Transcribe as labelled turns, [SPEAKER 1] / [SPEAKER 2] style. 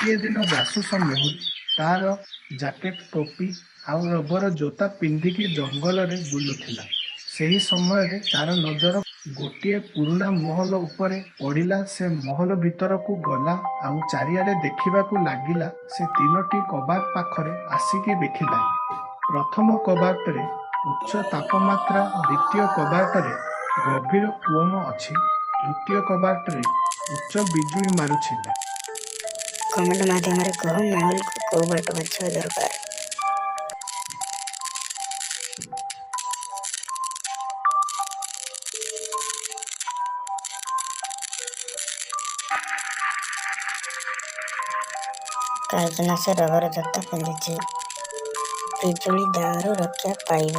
[SPEAKER 1] ଗୋଟିଏ ଦିନ ଜାସୁସ ମେହୁଲ ତାର ଜ୍ୟାକେଟ, ଟୋପି ଆଉ ରବର ଜୋତା ପିନ୍ଧିକି ଜଙ୍ଗଲରେ ବୁଲୁଥିଲା। ସେହି ସମୟରେ ତାର ନଜର ଗୋଟିଏ ପୁରୁଣା ମହଲ ଉପରେ ପଡ଼ିଲା। ସେ ମହଲ ଭିତରକୁ ଗଲା ଆଉ ଚାରିଆଡ଼େ ଦେଖିବାକୁ ଲାଗିଲା। ସେ ତିନୋଟି କବାଟ ପାଖରେ ଆସିକି ଦେଖିଲା, ପ୍ରଥମ କବାଟରେ ଉଚ୍ଚ ତାପମାତ୍ରା, ଦ୍ୱିତୀୟ କବାଟରେ ଗଭୀର କୂଅ ଅଛି, ତୃତୀୟ କବାଟରେ ଉଚ୍ଚ ବିଜୁଳି ମାରୁଛି।
[SPEAKER 2] କମେଣ୍ଟ ମାଧ୍ୟମରେ କୁହ, ମେହୁଲକୁ କୋଉ ବାଟ ବାଛିବା ଦରକାର? କାହିଁକି ନା ସେ ରବର ଜୋତା ପିନ୍ଧିଛି, ବିଜୁଳି ଦାଉରୁ ରକ୍ଷା ପାଇବ।